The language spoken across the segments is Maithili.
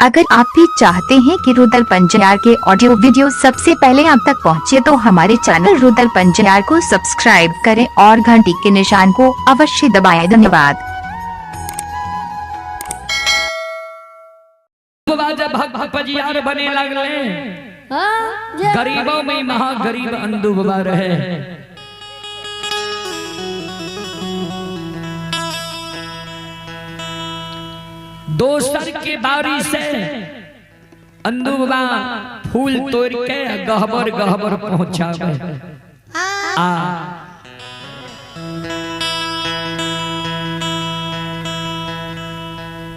अगर आप भी चाहते हैं कि रुदल पंजियार के ऑडियो वीडियो सबसे पहले आप तक पहुंचे तो हमारे चैनल रुदल पंजियार को सब्सक्राइब करें और घंटी के निशान को अवश्य दबाएं। धन्यवाद। बाबा जब भक्त पजियार बने लगले, गरीबों में महा गरीब अंधु बाबा रहे। दोसर के बारी से अंधु बाबा फूल तोड़ के गहबर गहबर पहुंचावे। आ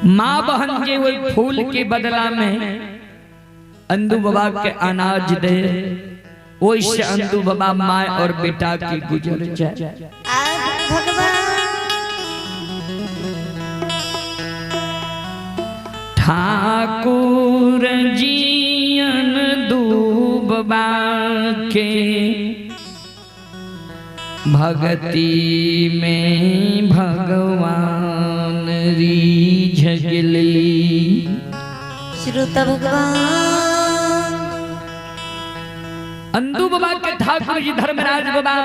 माँ बहन के वही फूल के बदला में अंधु बाबा के अनाज दे, ओइसे अंधु बाबा माँ और बेटा की गुजर जाए। ठाकुर जीवन डूबा के भक्ति में भगवान रीझ गेली। श्रुत भगवान अंधु बाबा के ठाकुर जी धर्मराज बाबा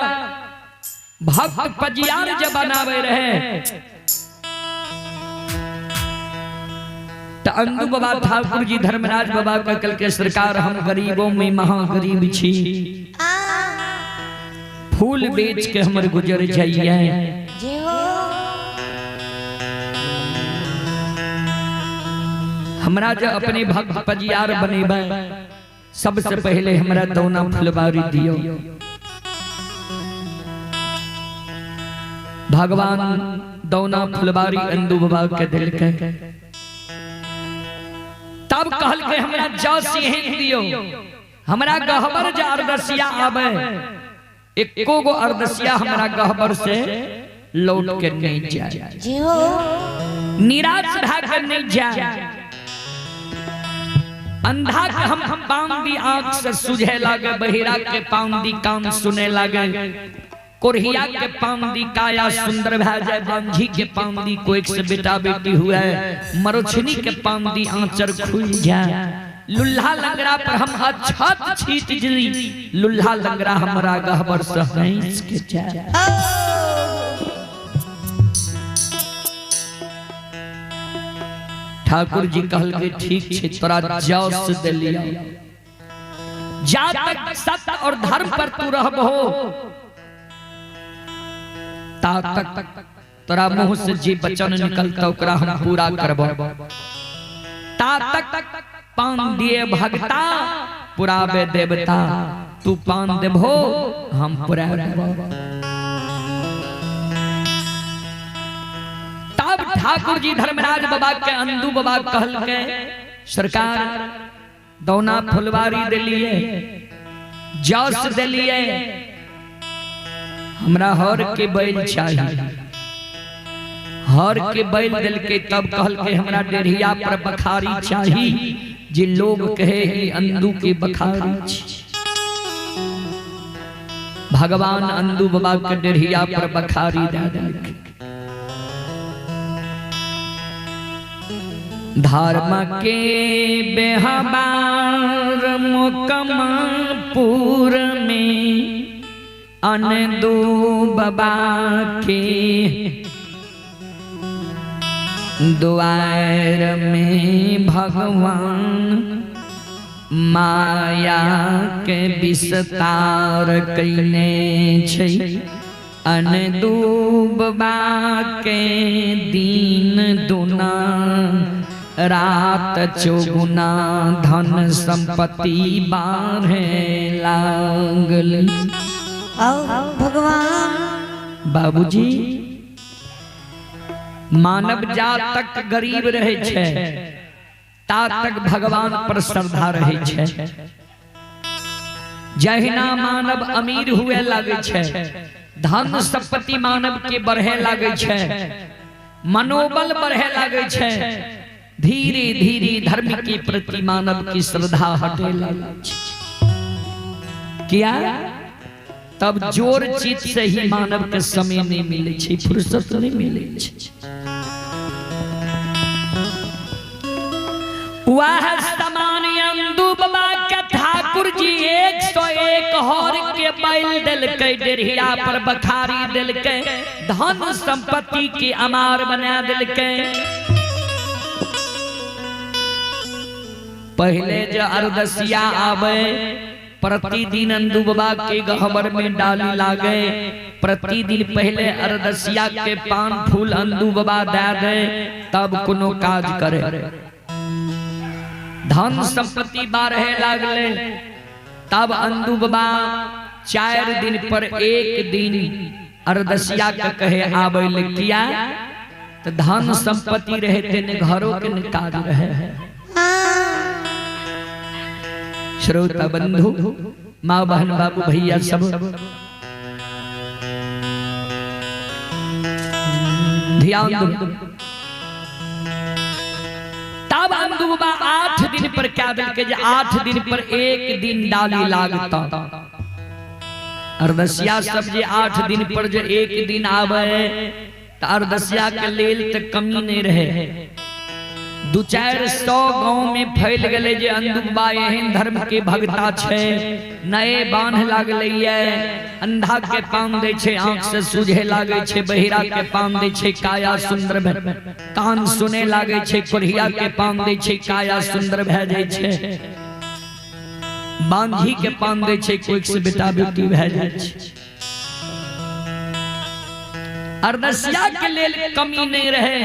भक्त पजियार जब बनावे रहे तो अंधु बाबा ठाकुर जी धर्मराज बाबा का कल के सरकार हम गरीबों में महागरीब छी, फूल बेच के हमर गुजर जाइए। हमरा जो अपने भक्त पजियार बनेबे सबसे पहले हमरा दौना फुलबारी दियो। भगवान दौना फुलबारी अंधु बाबा के दिल के तब कहल के हमरा जौ सिंह दियो, हमरा गहबर जो अरदसिया आवे एको गो अरदसिया हमरा गहबर से लौट के नहीं जाए, निराश भा के नहीं जाए। अंधा के हम पाउंदी आंख से सुझे लागे, बहिरा के पाउंदी कान सुने लागे, कोरहिया के पाउंदी काया सुंदर भा जाए, बांझी के पाउंदी कोई से बेटा बेटी हुआ है, मरोछनी के पाउंदी आंचर खुल जाए, लुल्हा लंगड़ा पर हम अछत छीट जली, लुल्हा लंगड़ा हमरा गहबर से हंस के जाए। ठाकुर जी कहल के ठीक छे तोरा जस देलियो, जा तक सत्य और धर्म पर तू रहबहो ता तक तोरा मुंह से जे वचन निकलता ओकरा हम पूरा करबो। ता तक पान दिए भगता पुरावे देवता, तू पान देबहो हम पुरा देबो। तब ठाकुर जी धर्मराज बाबा के अंधु बाबा कहल के सरकार दौना फुलवारी दिलिए, जस दिलिए, हमरा हर के बैल चाहिए। हर के बैल दिल के तब कहल के हमरा डेढ़िया पर बखारी चाहिए, जे लोग कहे ही अंधु के बखारी। भगवान अंधु बाबा के डेढ़िया पर बखारी दे दिल। धर्म के बेहबार मुकमपुर में अंधु बाबा के द्वार में भगवान माया के विस्तार कैने छै। अंधु बाबा के दिन दुना रात चौगुना धन संपत्ति बाढ़े लागल। भगवान बाबूजी मानव जा तक गरीब रहे छे ता तक भगवान पर श्रद्धा रहे छे। जहिना मानव अमीर हुए लागे छे, धन संपत्ति मानव के बढ़े लागे छे, मनोबल बढ़े लागे छे, धीरे धीरे धर्म के प्रति मानव की श्रद्धा हटे लागे छे। क्या तब जोर चित से ही मानव के समय नहीं मिले छे, फुर्सत नहीं मिले छे। वह समान अंदू बाबा के ठाकुर जी 101 हर के बैल दिलकै, डेढ़िया पर बखारी दिलकै, धन संपत्ति के अमार बना दिलकै। पहले जो अरदसिया आवे प्रतिदिन अंदू बाबा के गहबर में डाली लागे, प्रतिदिन पहले अरदसिया के पान फूल अंदू बाबा दे दे तब कोनो काज करे। धन संपत्ति बारहे लागले तब अंदू बाबा 4 दिन पर एक दिन अरदसिया के कहे आवे ले, किया तो धन संपत्ति रहते ने घरों के ने काज रहे। श्रोता बंधु, माँ बहन बाबू भैया सब ध्यान दो। तब अंदू बाबा 8 दिन पर क्या दिल के 8 दिन पर एक दिन डाली लागता। अरदसिया सब जे 8 दिन पर जो एक दिन आवे तो अरदसिया के लेल तो कमी नहीं रहे। 200-400 गांव में फैल गए जे अंदू बाबा एहन धर्म के भगता छे, नए बांध लागले ये, अंधा के पान दे छे आंख से सूझे लागे छे, बहिरा के पान दे छे काया सुंदर भे, कान सुने लागे छे, कोढ़िया के पान दे छे काया सुंदर भे जाय छे, बांझी के पान दे छे कोई से बेटा बेटी भे जाय छे। अरदसिया के लेल कमी नहीं रहे।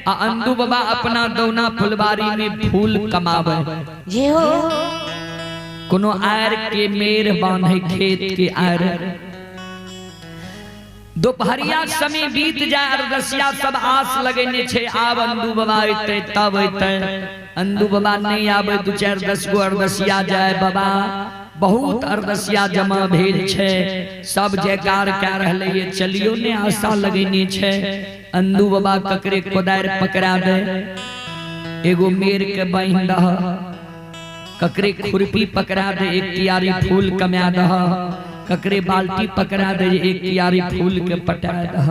आ अंदू बाबा अपना दौना फुलबारी में फूल कमावे। जे हो कोनो आयर के मेर बांधे खेत के आयर। दोपहरिया समय बीत जाए अरदसिया सब आस लगेने छे आब अंदू बाबा अइते तब अइते। अंदू बाबा नहीं आबे, 2-4-10 गो अरदसिया जाए बाबा बहुत अरदसिया जमा भेल छे, सब जयकार कह रहले ये चलियो ने आशा लगेने छे। अंदू बाबा ककरे कोदार पकड़ा दे, एगो मेर के बहिन दह, ककरे खुरपी पकड़ा दे एक कियारी फूल कमा दह, ककरे बाल्टी पकड़ा दे एक कियारी फूल के पटा दह।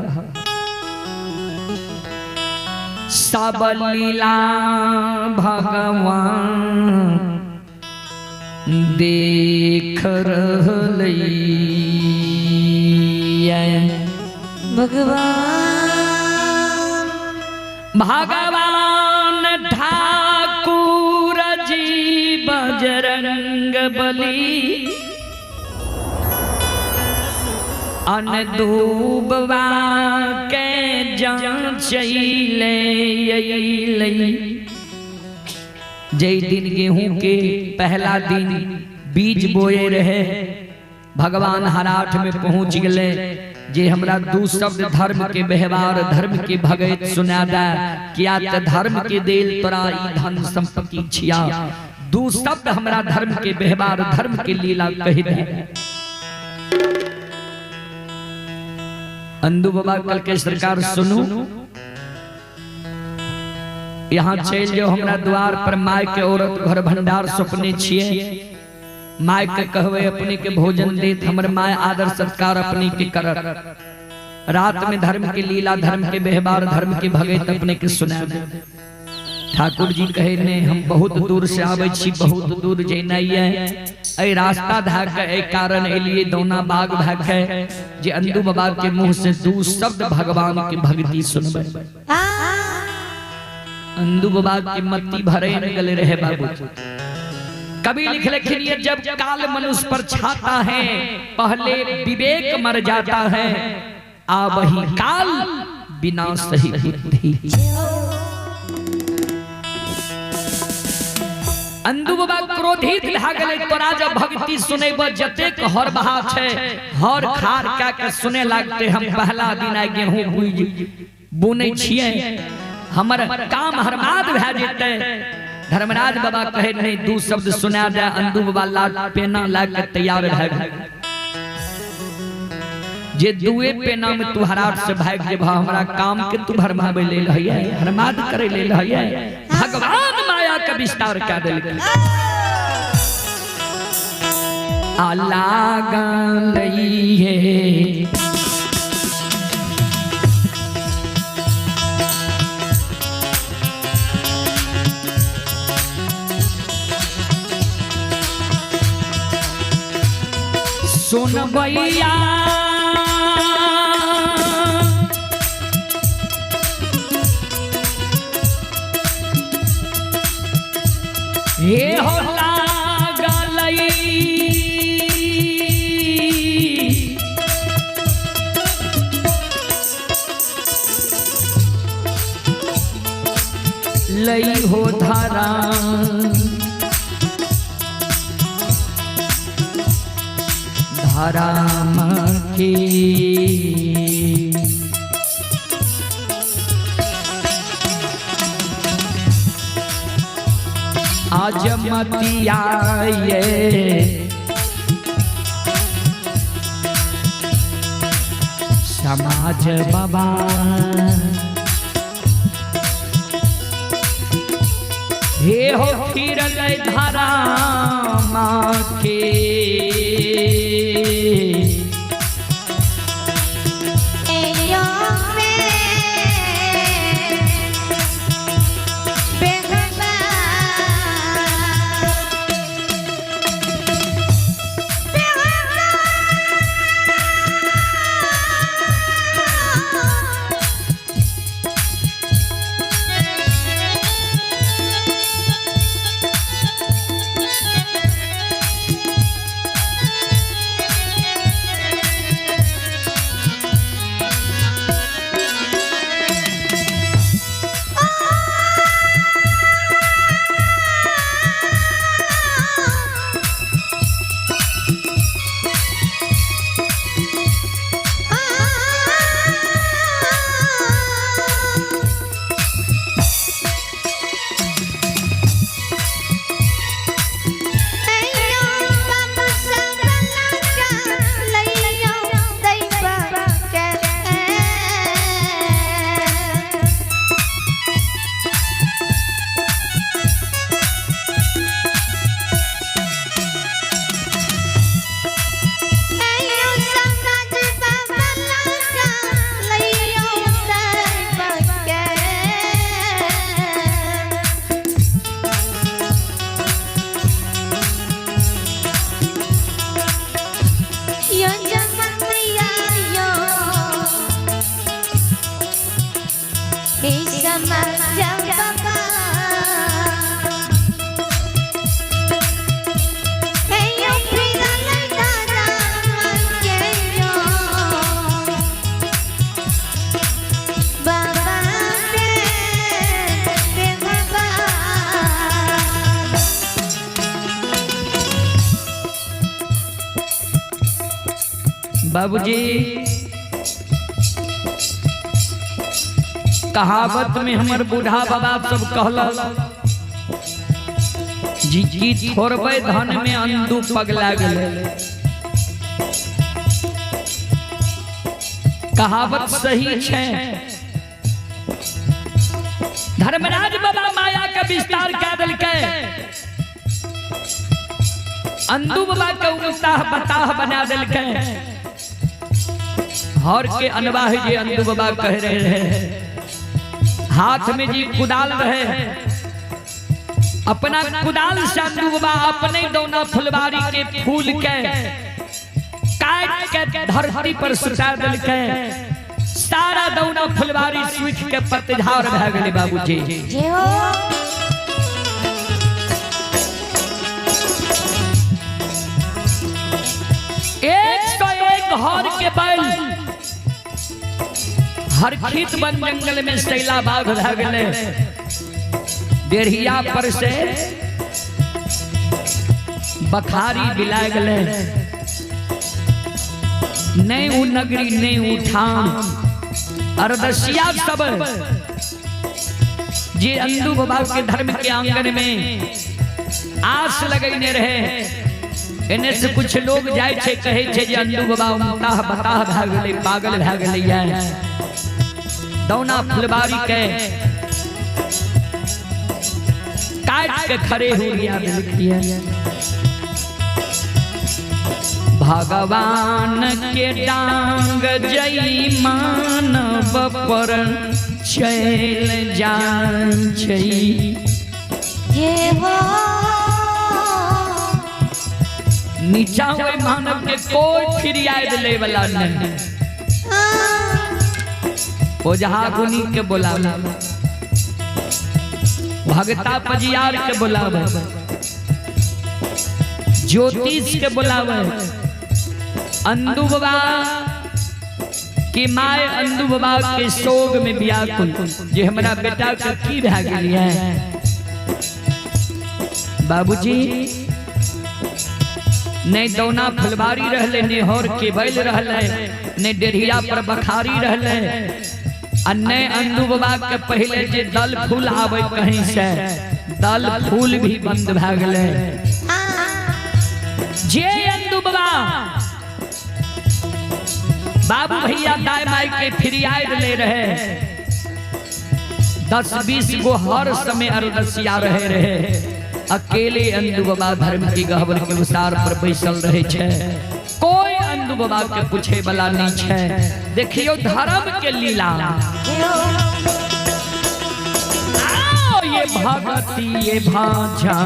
सब लीला भगवान देख रहलै भगवान। भगवान ठाकुर जी बजरंग बली अनदूबवा के जांचैले। जय दिन गेहूं के पहला दिन बीज बोए रहे भगवान हराठ में पहुंच गए जे हमरा 2 शब्द धर्म के व्यवहार धर्म के भगत सुना दे, किया त धर्म के देल तोरा ई धन संपत्ति छिया। 2 शब्द हमरा धर्म के व्यवहार धर्म के लीला कह दे। अंदू बाबा कल के सरकार सुनू, यहाँ चल जाओ हमरा द्वार पर my के औरत घर भंडार सपने छिए, my के कहवे अपने के भोजन देत, हमर my आदर सत्कार अपने के करत, रात में धर्म के लीला धर्म के व्यवहार धर्म के भगत अपने के सुना दे। ठाकुर जी कहे ने हम बहुत दूर से आवे छी, बहुत दूर जेनाइ है, ए रास्ता धाके ए कारण एलिए दौना बाग भाके जे अंदू बाबा के मुंह से 2 शब्द भगवान के भक्ति सुनबे। अंदू बाबा की मत्ती भरे निकले रहे बाबू। कभी लिख लिखिए जब काल मनुष्य पर छाता है पहले विवेक मर जाता है, आ वही काल बिना सही बुद्धि। अंदू बाबा क्रोधित भए गेलै, तोरा जब भक्ति सुनेब जतेक हर बहा छै हर खार क्या के सुने लागते। हम पहला दिन आइ गेहूं बुनै छियै, हमर काम हरमाद भए जेतै। धर्मराज बाबा कहे नहीं 2 शब्द सुना दे। अंदू बाबा लाल पेना ला के तैयार भए गेल जे दुए पेना में तू हराट से भाग जेबह, हमरा काम के तू भरमावे लेल हइए, हरमाद करे लेल हइए। भगवान माया के विस्तार कर देलकै। आ लागलैहे सुनबैया हे हो लागलई लई हो धारा धारा के। आज मतिया ये समाज बाबा हे हो फिर गए धारा माँ के। बाबूजी कहावत में हमर बूढ़ा बाबा सब कहला जी की थोड़बे धन में अंदू पगला गेलै। कहावत सही छै। धर्मराज बाबा माया के विस्तार कए देलकै, अंदू बाबा के उताह बताह बना देलकै। हर के अनवाह जे अंदू बाबा कह रहे रहे, हाथ में जी कुदाल रहे, अपना कुदाल से अंदू बाबा अपने दोनों फुलवारी के फूल के काट के धरती पर सुता देलकै। सारा दोनों फुलवारी सूख के पतझड़ भए गेलै बाबूजी। एक सौ एक हर के बैल हरखित वन जंगल में सैला बाघ भए गेलै। डेढ़िया पर से बखारी बिला गेलै। नहीं उ नगरी नहीं उ ठाम अरदसिया सब जे अंदू बाबा के धर्म के आंगन में आस लगैने रहे। एने से कुछ लोग जाय छै कहै छै जे अंदू बाबा उमताह बताह भए गेलै, पागल भए गेलै। दौना फुलबारी के काट के खड़े हो गया। भगवान के डांग जई मानव पर चल जान छै। नीचा हुए मानव के कोई फिरियाद ले वाला नहीं। ओझा गुनी के बोलावे, भगता पजियार के बोलावे, ज्योतिष के बोलावे, अंदू बाबा की my अंदू बाबा के शोक में व्याकुल जे हमरा बेटा के की भए गेल है। बाबूजी नहीं दौना फुलबारी रहले, ने हर के बैल रहले, ने डेढ़िया पर बखारी रहले, आ ने अंदू बाबा के पहले जे दल फूल आवे कहीं से दल फूल भी बंद भए गेलै। जे अंदू बाबा बाबू भैया दाई माई के फिरियाद ले रहे, 10-20 गो हर समय अरदसिया रहे रहे, अकेले अंदू बाबा धर्म की गहबर के उसार पर बैसल रहे छे, कोई अंदू बाबा के पूछे वाला नहीं छे। देखियो धर्म के लीला। आओ ये भगती ये भाजा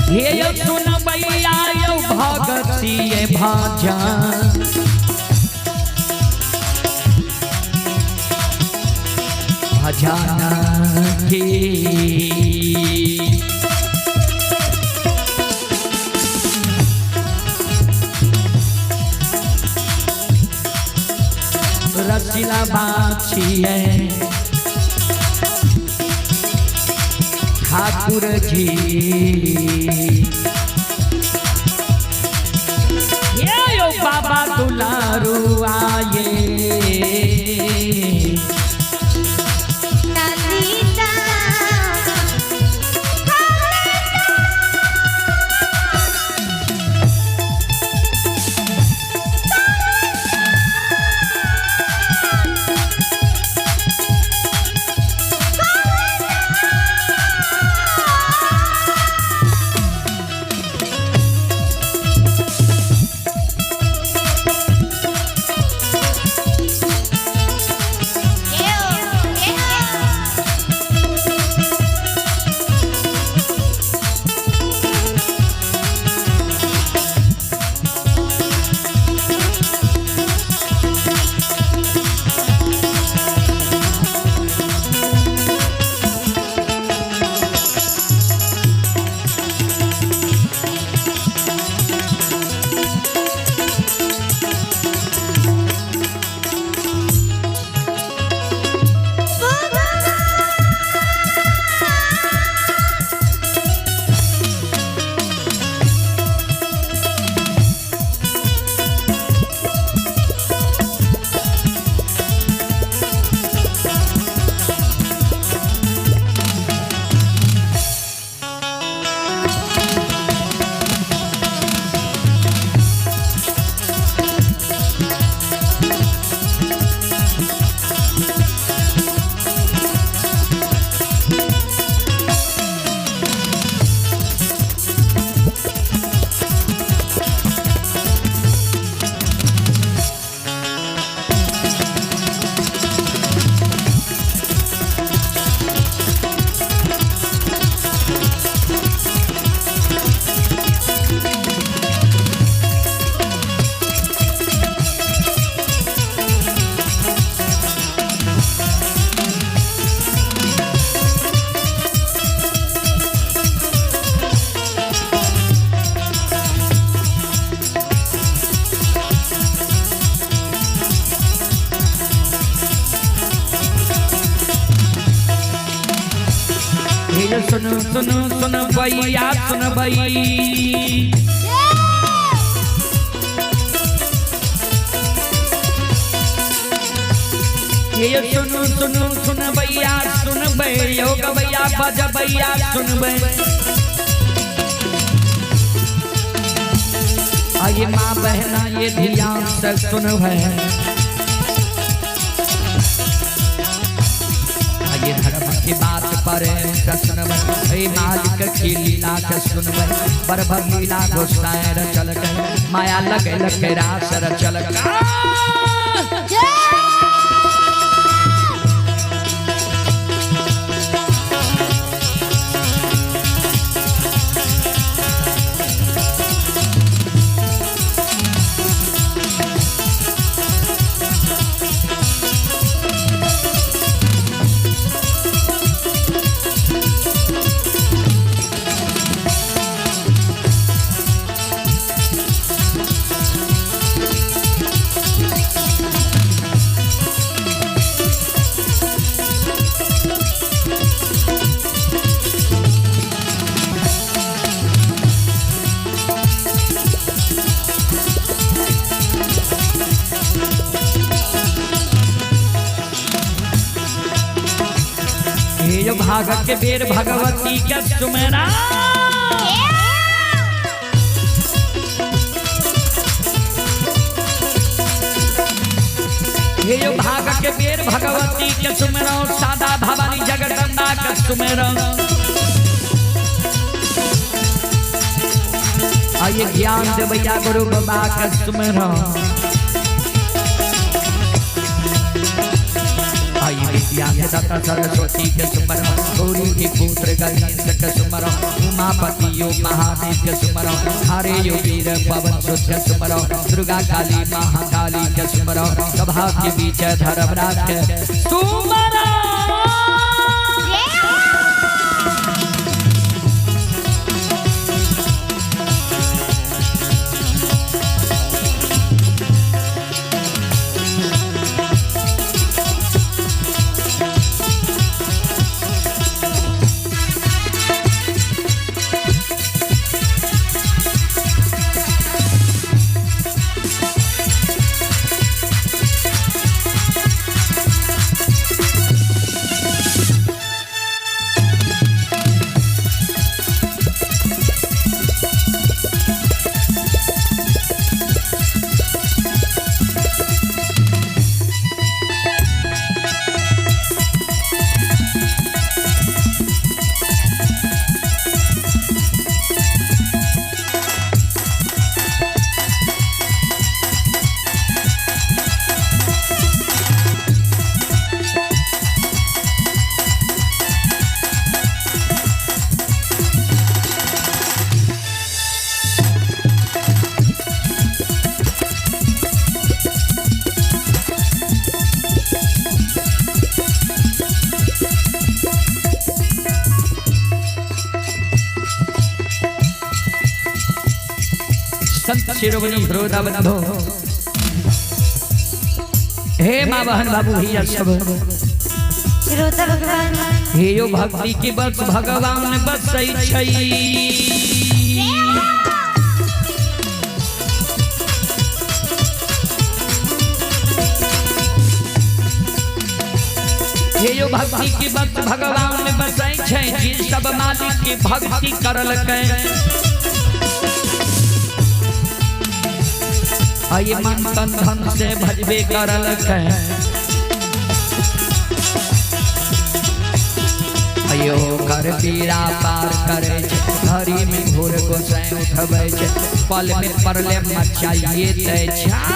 हे यो सुन भैया यो भगती ये भाजा भजाना के। रसिला बाछिए ठाकुर जी ये यो बाबा दुलारू आए। सुन सुन सुन भैया सुन भई, ये सुन सुन सुन भैया सुन भई, योग भैया बज भैया सुन भई। आइए माँ बहना ये ध्यान से सुन भई, आइए धर्म की बात प्रेम से सुनबै, हे मालिक की लीला के सुनबै। बरबर लीला गोसाई रचल के, माया लगल के रास रचल के। हे भाग के बेर भगवती के सुमरा, हे भाग के बेर भगवती के सुमरा, सादा भवानी जगदम्बा के सुमरा। आइए ज्ञान देवैया गुरु बाबा के सुमरा। विद्या के दाता सरस्वती के सुमरो, गौरी के पुत्र गणेश के सुमरो, उमापति यो महादेव के सुमरो, हरे यो वीर पवन सुत के सुमरो, दुर्गा काली महाकाली के सुमरो, सभा के बीच धर्मराज के सुमरो। संत शिरोमणि श्रोता बंधो, हे माँ बहन बाबू भैया सब, श्रोता भगवान, हे यो भक्ति की बस भगवान बसै छै। हे यो भक्ति की बस भगवान बसै छै, जे सब मालिक की भक्ति करलकै। आइए मन तन धन से भजबे करलकै। अयो कर पीरा पार करे छै, घड़ी में घोर गोसाई उठबै छै, पल में परले मचाइए दै छै।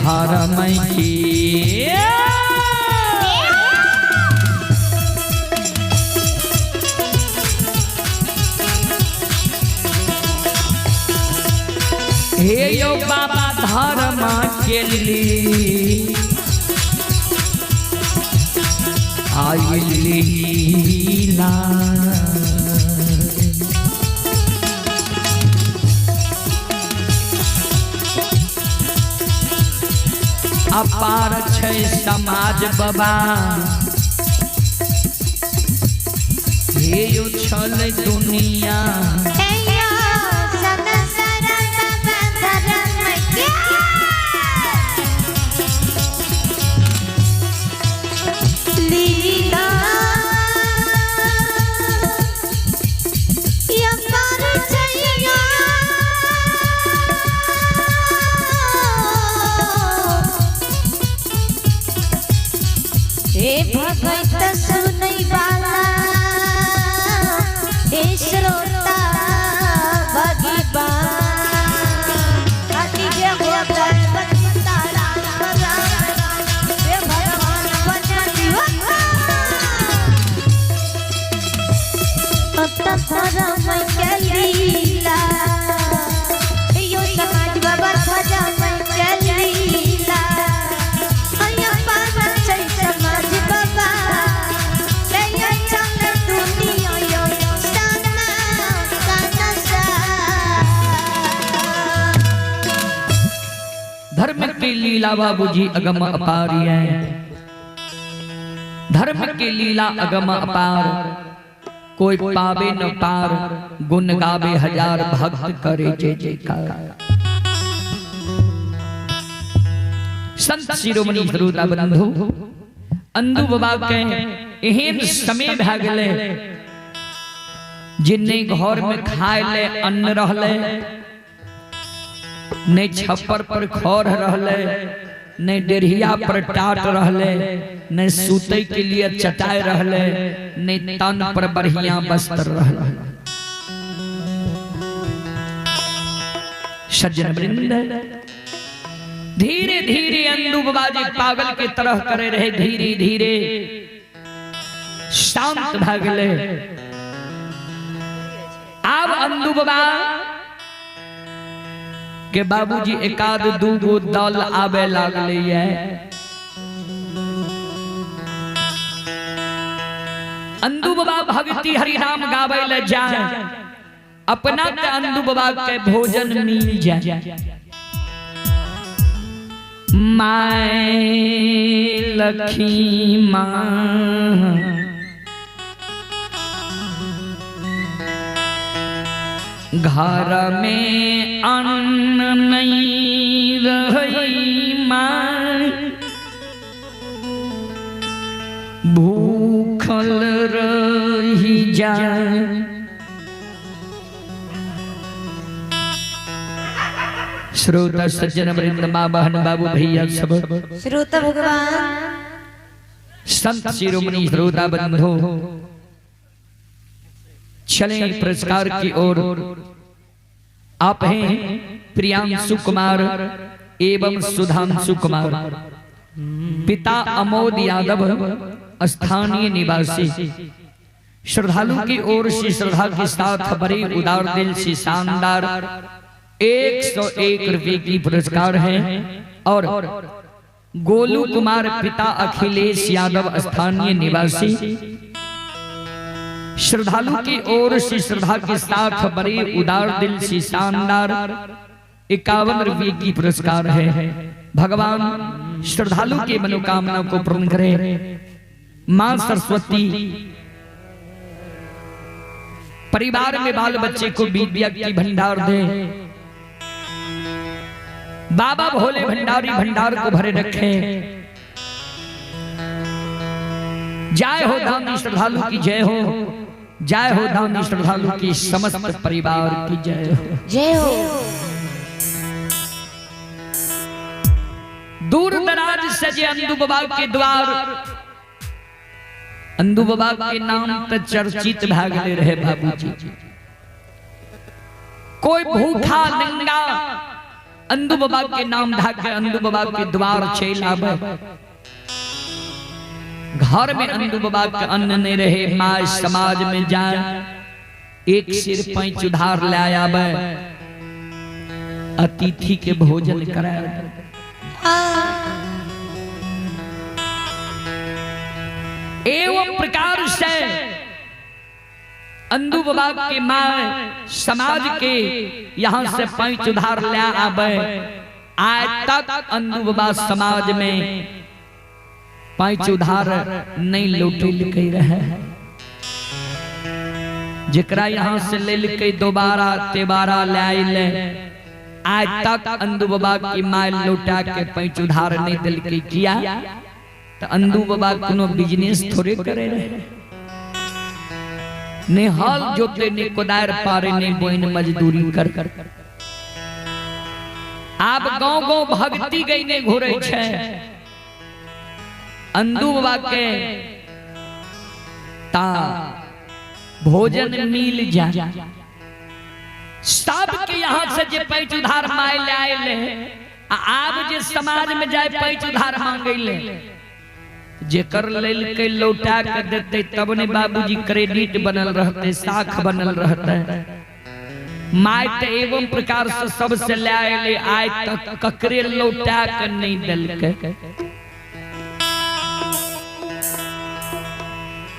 धर्म की। हे यो बाबा धर्म के लिए आइल लीला। अपार छै समाज बाबा, हे यो छल दुनिया। हे भगत सुनै वाला, हे श्रोता भगवान, अति धर्म के लीला, यो समाज बाबा धर्म के लीला। समाज बाबा धर्म की लीला बाबूजी अगम अपार है। धर्म की लीला अगम अपार, कोई पावे न पार, गुण गावे हजार भक्त करे जय जयकार। संत शिरोमणि श्रोता बंधु, अंदू बाबा के एहन समय भए गेलै जे नहि घर में खाय ले अन्न रहलै, नहि छप्पर पर खर रहलै, नहि डेढ़िया पर टाट रहलै, नहि सुतै के लिए चटाई रहलै, नहि तन पर बढ़िया वस्त्र रहलै। सज्जन वृंद, धीरे धीरे अंदू बाबा जी पागल के तरह करे रहे, धीरे धीरे शांत भए गेलै। आब अंदू बाबा के बाबूजी एकाध दू गो दल आबे लागले ये। अंदू बाबा भक्ति हरिनाम गावे ले जाए, अपना के अंदू बाबा के भोजन मिल जाए। My Lakshmi माँ घर में अन्न नहीं रही माँ, भूखल रही जाए। श्रोता सज्जन वृंद, माँ बहन बाबू भैया सब, श्रोता भगवान, संत शिरोमणि श्रोता बंधु, चलें पुरस्कार की ओर। आप हैं प्रियांशु कुमार एवं सुधांशु कुमार, पिता अमोद यादव, स्थानीय निवासी। श्रद्धालु की ओर से श्रद्धा के साथ बड़े उदार दिल से शानदार 101 रुपये की पुरस्कार है। और गोलू कुमार, पिता अखिलेश यादव, स्थानीय निवासी, श्रद्धालु की ओर से श्रद्धा के साथ बड़े उदार दिल से शानदार 51 रुपये की पुरस्कार है। भगवान श्रद्धालु की मनोकामना को पूर्ण करे। मां सरस्वती परिवार में बाल बच्चे को विद्या की भंडार दे। बाबा भोले भंडारी भंडार को भरे रखे। जय हो दानी श्रद्धालु की जय हो, जय हो दानी श्रद्धालु की समस्त परिवार की जय हो, जय हो। दूर दराज से जे अंदू बाबा के द्वार, अंदू बाबा के नाम त चर्चित भए गेले रहे बाबूजी। कोई भूखा नंगा अंदू बाबा के नाम धा के अंदू बाबा के द्वार चल आवे। घर में अंदू बाबा के अन्न नहीं रहे, माँ समाज में जाए एक सिर पैंच उधार ले आवे, अतिथि के भोजन कराए। एवं प्रकार से अंदू बाबा के माँ समाज के यहाँ से पैंच उधार ले आवे। आज तक अंदू बाबा समाज में पैंच उधार नहीं लौटे लिखे रहे। जेकरा यहाँ से ले लिखे दोबारा तेबारा ले ले, आज तक अंदू बाबा की माँ लौटा के पैंच उधार नहीं दिल के किया। तो अंदू बाबा कोनो बिजनेस थोड़े करे रहे, ने हल जोते ने कोदार पारे ने बोइन मजदूरी कर कर। आप गांव गांव भक्ति गई ने घुरे छे। अंदू बाबा के ता भोजन मिल जा, सब के यहाँ से जे पैंच उधार माय ले आए ले, आप जे समाज में जाए पैंच उधार मांगे ले, जेकर लेल के लौटा के देते तब ने बाबूजी क्रेडिट बनल रहते, साख बनल रहते। My तो एवं प्रकार से सबसे ले आए ले, आए तक ककरे लौटा के नहीं दिल के।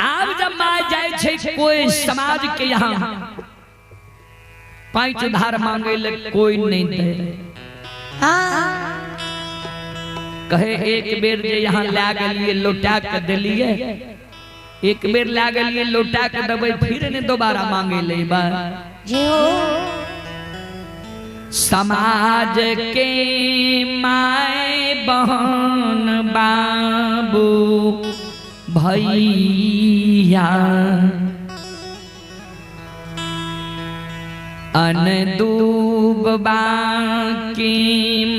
आप जब my जाए छे कोई समाज के यहाँ पैंच उधार मांगे ले कोई नहीं दे। कहे एक बेर जे यहाँ ला गलिए लौटा के दिलिए, एक बेर ला गलिए लौटा के देबै फिर ने दोबारा मांगे ले। समाज के my बहन बाबू भैया अनदूब की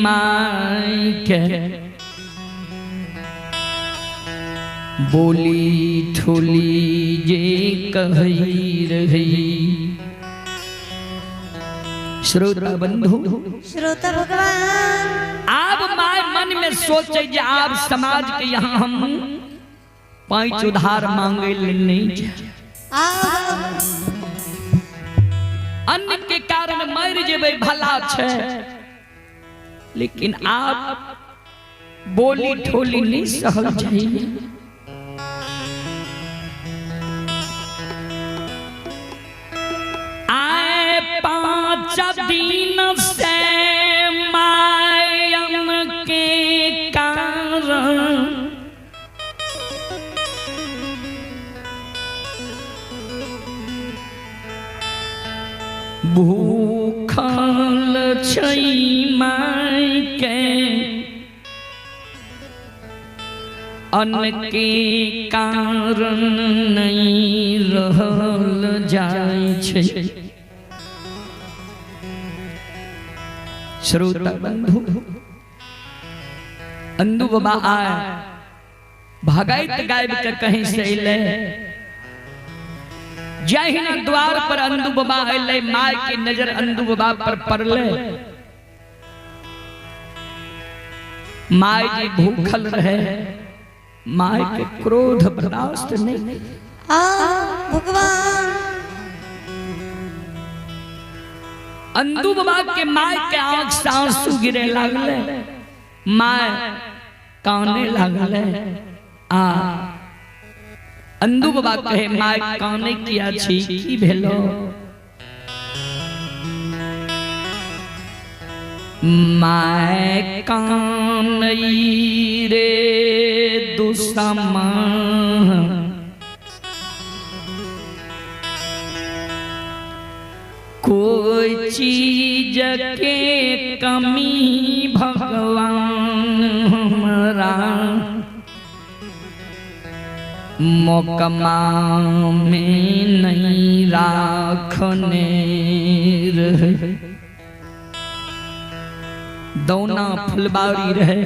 my के बोली ठोली जे कही रही। श्रोता बंधु, श्रोता भगवान, आप my मन में सोचे जे आप समाज के यहाँ हम पैंच उधार मांगे ले नहीं जाए, अन्न के कारण मर जेबै भला छे, लेकिन आप बोली ठोली नहीं सहल चाहिए। आए 5 दिन से मायन के कारण भूखल छै my के, अन्न के कारण नहीं रहल जाय छै। श्रोता बंधु, अंदू बाबा आए भगैत गायब के कहीं से अइले, जहिना द्वार पर अंदू बाबा अइले, my के नजर अंदू बाबा पर पड़ले। My जी भूखल रहे, my के क्रोध बर्दाश्त नहीं। भगवान अंदू बाबा के my के आंख से आंसू गिरे लागले, my काने लागले। आ अंदू बाबा कहे my काने किया छी, की भेलो? My कानई रे दुसमा कोई चीज के कमी भगवान हमरा मोकमा में नहीं राखने रहे। दौना फुलबारी रहे,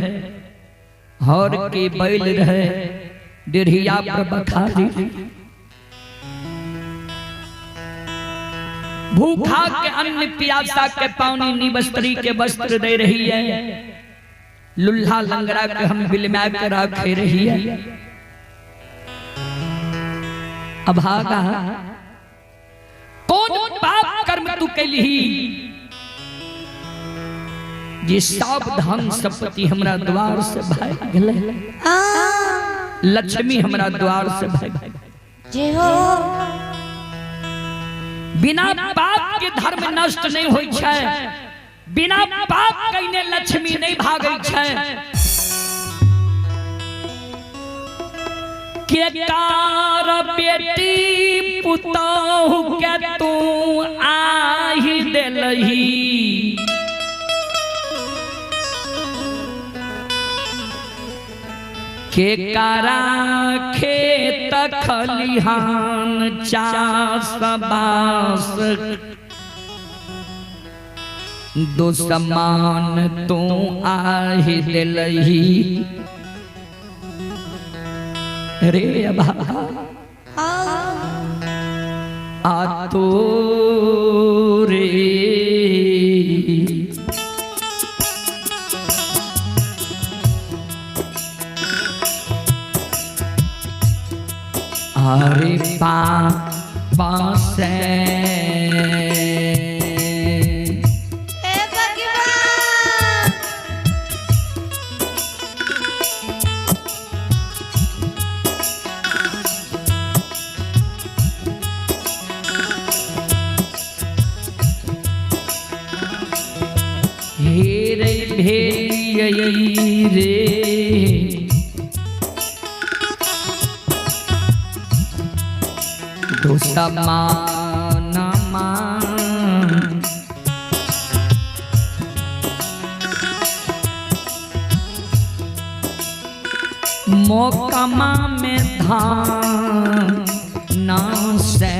हर के बैल रहे, डेढ़िया पर बखारी। भूखा के अन्न प्यासा के पानी निवस्त्री के वस्त्र दे रही है। लुल्हा लंगड़ा के हम बिलमा के राखे रही है। अभागा कौन पाप कर्म तू कैलही जे सब धन संपत्ति हमरा द्वार से भाग गेलै, लक्ष्मी हमरा द्वार से भाग। जय हो। बिना पाप के धर्म नष्ट नहीं होई छै, बिना पाप कइने लक्ष्मी नहीं भागै छै। के कार बेटी पुतहु के तू आही देलही, के कारा खेत खलिहान चास बास दुश्मन तू आही देलही। रे अभागा आ तो रे अरे पा पासे हे भगवान। हे रे भेलियै रे दुश्मन मोकमा में धान ना से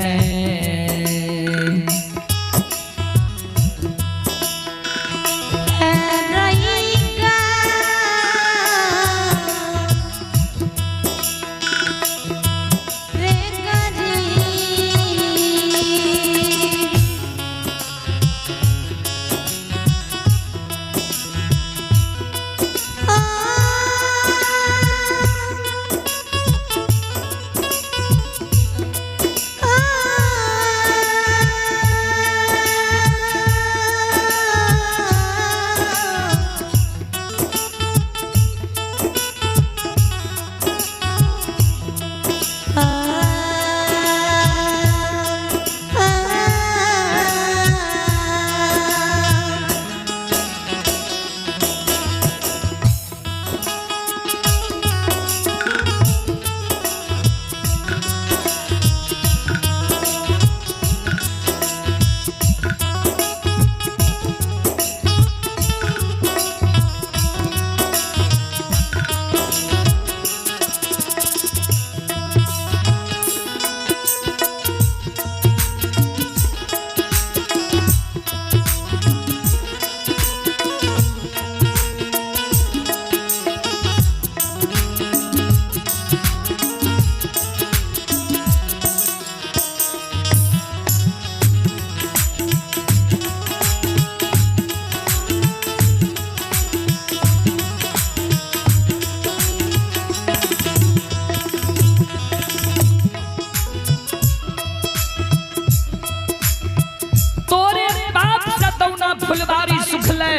फुलबारी सुखले,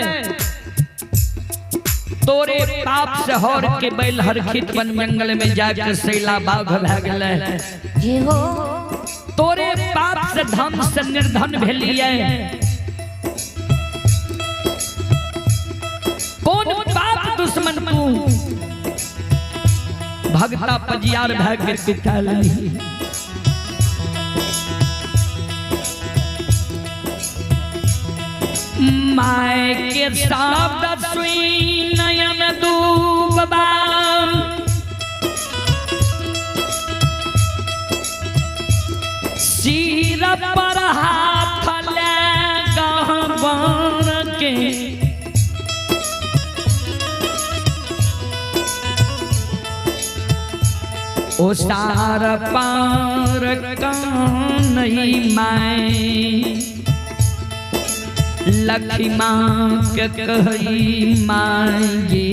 तोरे पाप से हर के बैल हर खेत बन जंगल में जाकर सैला बाघ भए गेलै। तोरे पाप से धन से निर्धन भेलिए। कौन पाप दुश्मन तू भगता पजियार भए के पिता लही। My के शब्द सुई नयन डूबबा, सिर पर हाथ ले गहबर के ओ सार पार नहीं my. लखिमा के कही मांगी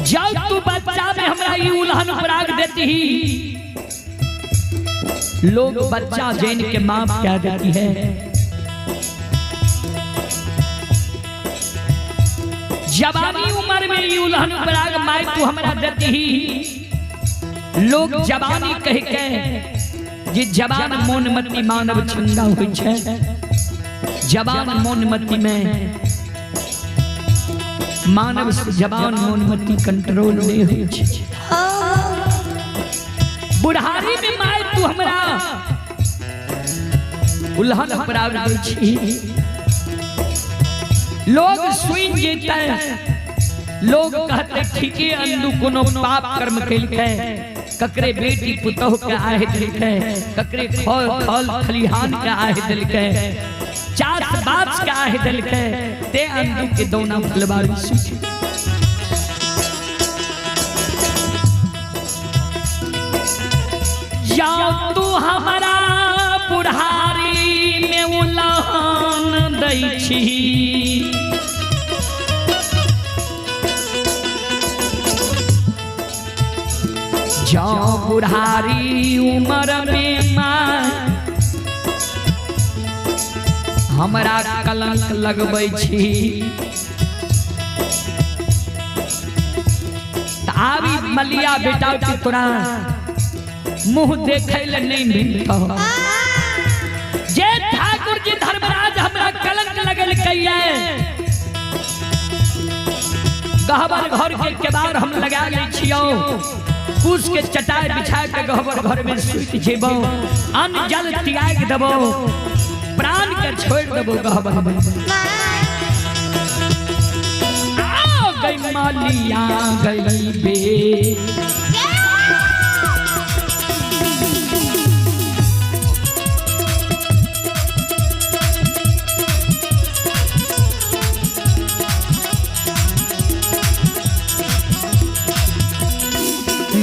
जाओ तू बच्चा में हमरा ई उल्हन पराग देती ही। लोग बच्चा जैन के माफ क्या देती है। जवानी उम्र में ई उल्हन पराग माय तू हमरा देती ही। लोग जवानी कह के जे जवान मोनमती मानव चंगा होई छै। जवान मोनमती में मानव से जवान मोनमती कंट्रोल नहीं होई छै। बुढ़ारी में माय तू हमरा उल्हन पराग दै छी। लोग सुन जेतै, लोग कहते ठीके अंदू कोनो पाप कर्म केलकै, ककरे बेटी पुतोह के आह देलकै, ककरे खल खल खलिहान के आह देलकै, चास बास के आह देलकै, ते अंदू के दौना फुलबारी सुखी। जाओ तू हमारा बुढ़ारी में उल्हन दै छी। जाओ बुढ़ारी उम्र में माँ हमरा कलंक लगबै छी। आबी मलिया बेटा के तोरा मुंह देखै ले नहीं मिलतौ। जे ठाकुर जी धर्मराज हमरा कलंक लगेलकै, गहबर घर के केबाड़ हम लगा लै छियौ, कुश के चटाई बिछा के गहबर घर में सुति जेबौ, अन्न जल त्याग देबौ, प्राण के छोड़ देबौ गहबर में। आ गई मालिया गई बे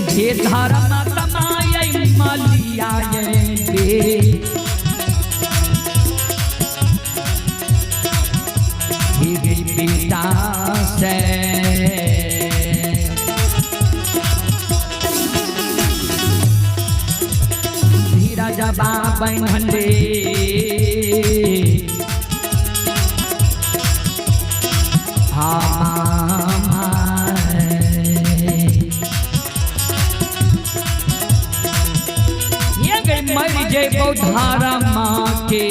जे धर्म तमाय मलिया बे बेटा से धीरज बाबन रे मर जयबो धारा माँ के।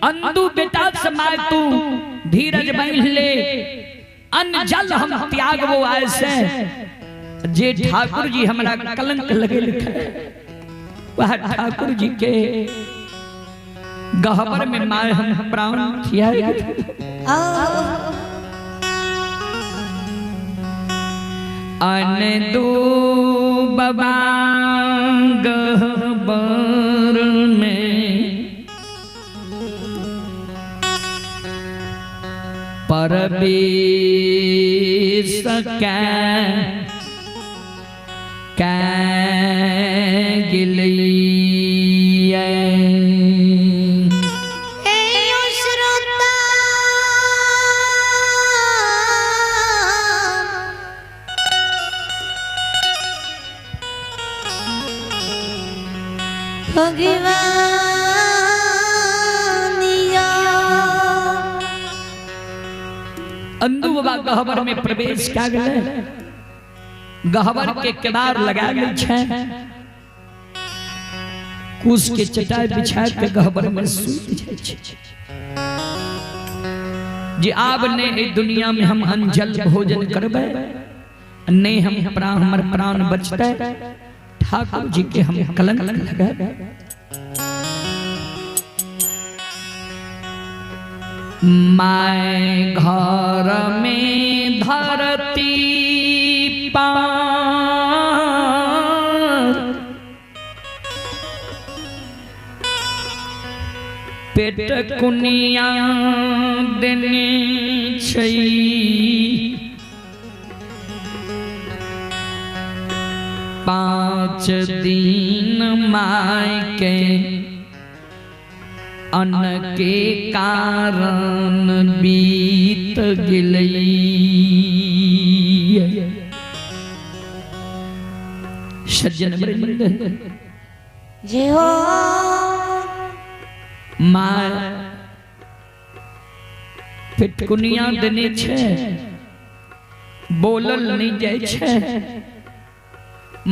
अंदू बेटा समाय तू धीरज बांध ले, अन्न जल हम त्याग वो ऐसे जे ठाकुर जी हमरा कलंक लगे वह ठाकुर जी के गहबर में माए हम प्राण त्याग। अन दो बाबा गहबर में परबेस कै भगवान यो। अंदू बाबा गहबर में प्रवेश कए गेलै। गहबर के केबार लगा लै छै, कुश के चटाई बिछा के गहबर में सुति जाइ छै जे आब ने एहि दुनिया में हम अंजल भोजन करबै, ने हम प्राण, हमर प्राण बचतै, ठाकुर जी के हम कलंक लगाबै। My घर में धरती पार पेट कुनिया देने छै, 5 दिन my के अन्न के कारण बीत गेलै। सज्जन वृंद जय हो। My पेटकुनिया देने छै, बोलल नहीं जाइ छै,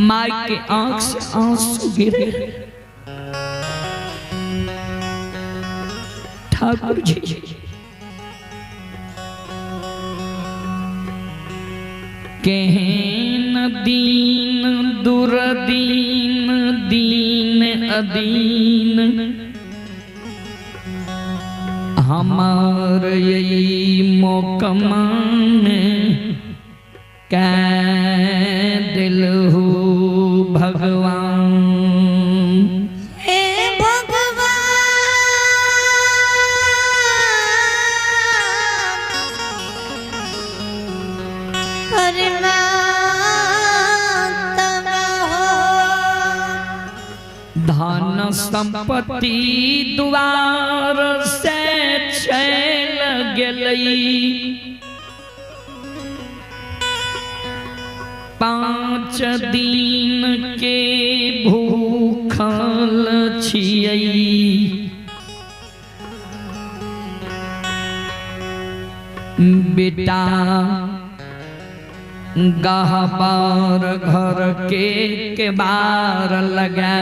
my के आंख से आंसू गिरे। ठाकुर जी केहन दीन दुर्दीन दीन अदीन हमार यही मोकमा में कै दिल हो भगवान। हे भगवान परमात्मा हो। धन संपत्ति द्वार से चल गेलै, 5 दिन के भूखल छियै, बेटा गहबर घर के केबार लगा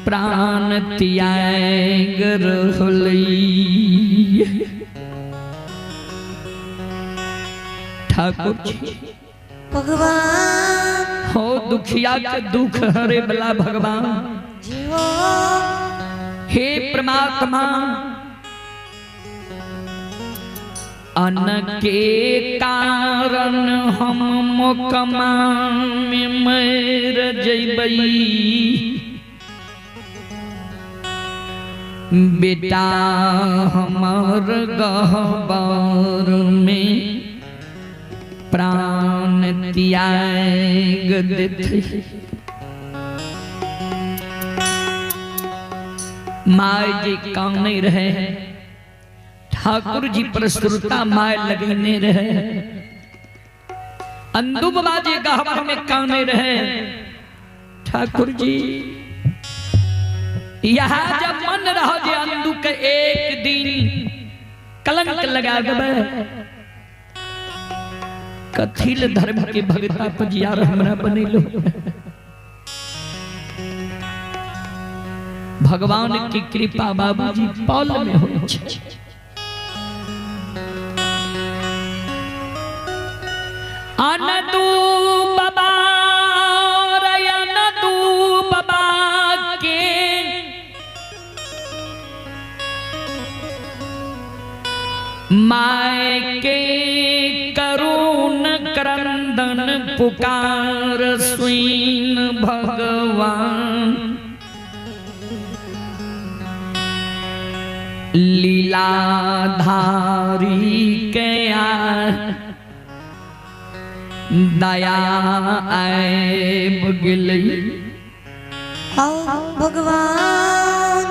प्राण त्याग रहलै। ठाकुर जी भगवान हो दुखिया के दुख हरे बला भगवान जय हो। हे परमात्मा अन्न के कारण हम मोकमा में मर जइबै, बेटा हमर गहबर में प्राण त्याग देते। My जी काने रहे, ठाकुर जी पर श्रोता my लगने रहे, अंदू बाबा जी गहबर में काने रहे। ठाकुर जी यह जब मन रहा जे अंदू के एक दिन कलंक लगा देबै, कथिल धर्म के भगता पजियार हमरा बनेलो। भगवान की कृपा बाबूजी पल में होइ छै। अनदू बाबा अनदू बाबा के my के करुण क्रंदन पुकार सुन भगवान, लीलाधारी के दया आब गेलै। आओ भगवान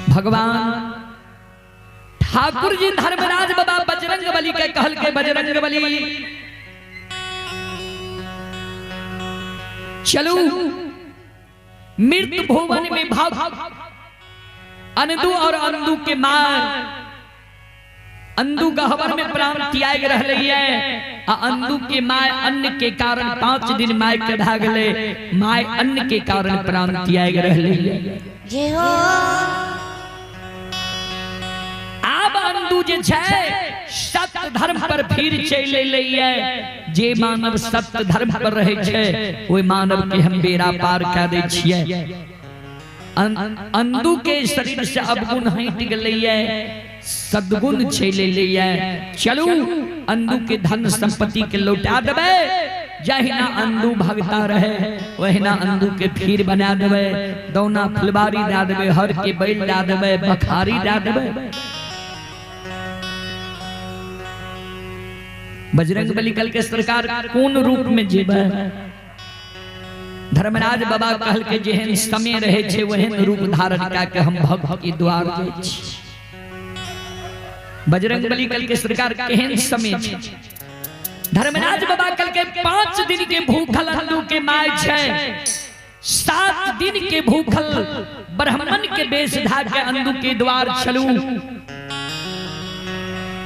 भगवान ठाकुर जी धर्मराज बाबा बजरंग बली के कहल के बजरंग बली चलू मृत भुवन में भक्त अंदू और अंदू के माँ अंदू गहवर में प्राण त्याग रहले है आ अंदू के माय अन्न के कारण 5 दिन माय के भागले, माय अन्न के कारण प्राण त्याग रहले है। जय हो। आब अंदू जे छै सत्य धर्म पर फिर चलि एलै है। जे मानव सत्य धर्म पर रहै छै ओहि मानव के हम बेड़ा पार कए दै छियै। अंदू के शरीर से अवगुण हटि गेलै है, सद्गुण चलि एलै है। चलू अंदू के धन संपत्ति के लौटा देबै। जहिना अंदू भगता रहे ओहिना अंदू के फिर बना देबै, दौना फुलबारी दए देबै, हर के बैल दए देबै, बखारी दए देबै। बजरंग बली कल के सरकार कोन रूप में जेबै? धर्मराज बाबा कहल के जेहन समय रहे छे ओहन रूप धारण कए के हम भक्त के द्वार जाइ छी। बजरंग बली कल के सरकार केहन समय छे? धर्मराज बाबा कल के 5 दिन के भूखल अंदू के my छे, 7 दिन के भूखल ब्राह्मण के वेश धा के अंदू के द्वार चलू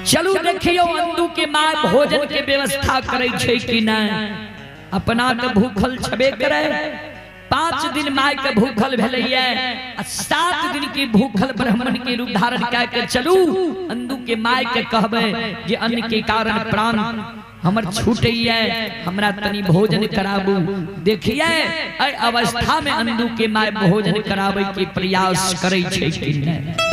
चलू देखियो अंदू के my भोजन के व्यवस्था करे छे कि नहीं। अपना तो भूखल छबे करे, 5 दिन my के भूखल भेलैया आ 7 दिन के भूखल ब्राह्मण के रूप धारण कए के चलू अंदू के my के कहबे जे अन्न के कारण प्राण हमर छूटैया, हमरा तनी भोजन कराबू। देखिए एहि अवस्था में अंदू के my भोजन कराबे के प्रयास करे छे कि नहीं।